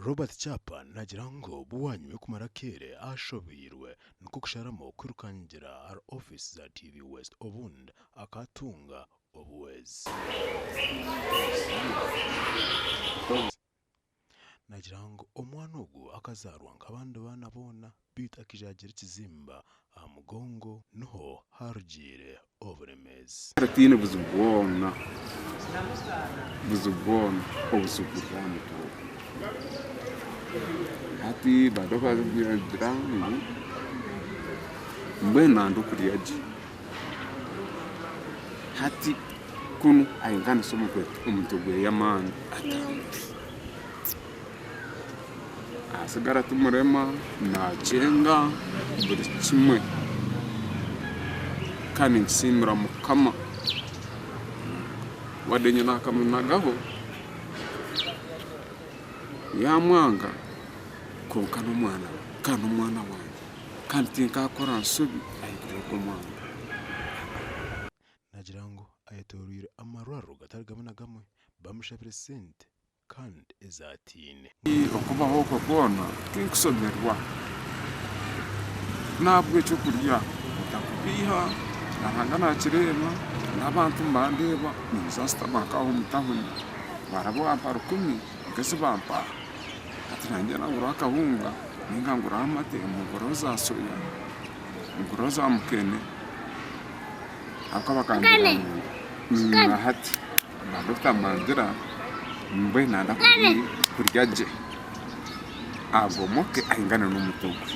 Robert Kyapa naagira ngu bwanyima y'okumara akaire ashobeirwe nikwo kusharamu kwirukangira ahari ofiisi za TV West obundi akatunga obuhwezi. Naagira ngu omwana ogu akazaarwa nk'abandi baana boona beitu akaija yaagira ekizimba aha mugongo niho haarugiire oburemeezi. Tihaine buzibu bwona, buzibu bwona, obuzibu buri aha mutwe ogwo. Hati bariyo nibagira ngu mbwenu nanda okurya gye. Hati kunu ayenkanisa omutwe gwe amaani atandike. Atsigara timurema naakyenga buri kimwe kandi ninkisiimira Mukama. Wadde nyina akamunagaho yaamwanga kwonka n'omwana we kandi n'omwana wangye kandi tinkakora nshobi ahaiguru y'ogwo mwana. Naagira ngu ayetooroire amarwariro gatari gamwe na gamwe bamushabire sente kandi ezataine. Okubaho okwe kwona tinkushoberwa, n'ahabw'eky'okurya ntakubeiha na Ruhanga naakireeba, n'abantu nibandeeba ninza nshutama nk'aho omu tawuni baraba bampa rukumi nk'ezi bampa hati nanye nanguraho akahunga ninga nguraho amate ngureho za soya ngureho za mukene ahabw'okuba bakambwira ngu na hati. Ba dokita nibangira mbwenu nanda kurya gye agomoke aingane n'omutwe gwe.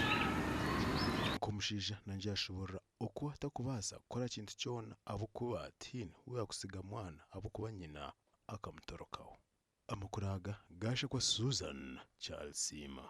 Nk'omushaija nangye yashoborora oku atakubaasa kukora kintu kyona ahabw'okuba tihaine ou yakutsiga mwana ahabw'okuba nyina akamutorokaho. Amakuru aga gaashekwa Susan Kyalisiima.